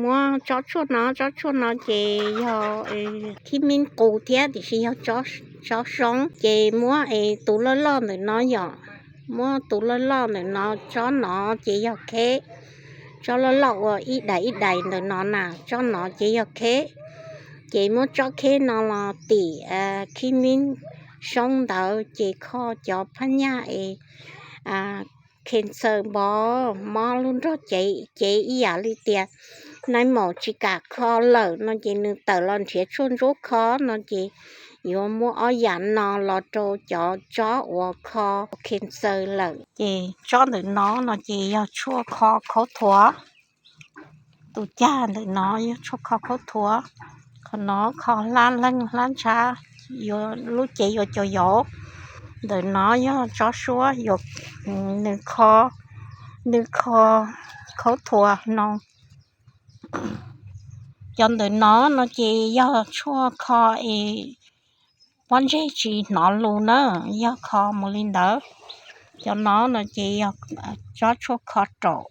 Muab tsob tshuaj no, tsob tshuaj no ces yog khib mib qus thiab tiam sis yog tsob soob. Ces muab es tus loj loj ntawm no yom, muab tus loj loj ntawm no, tsob no ces yog kheb. Tsob loj loj uas ib daim ib daim ntawm no na, tsob no ces yog kheb. Ces muab tsob kheb no los tim khib mib soob ntawd ces kho cov phab nyaj es khen txaws npov mob lub nrog cev, cev ib yam li tias nais maum tsis kam kho lawm no ces nws tawm los nrhiav tshuaj ntsuab kho no ces yuav muab ob yam no los rau cov tsob uas kho khen txaws lawm. Ces tsob ntawm no no ces yog tshuaj kho khaub thuas. Tus cag ntawm no yog tshuaj kho khaub thuas. Qhov no kho hlab leeg hlab ntshav, lub cev yuav caum yaus. Ntawm no yog tsob suab, nws kho, nws kho khaub thuas no. Cov ntawm no no ces yog tshuaj kho es pob ntseg tsis hnov lus na, yog kho mus li ntawd. Cov no no ces yog tsob tshuaj kho raum.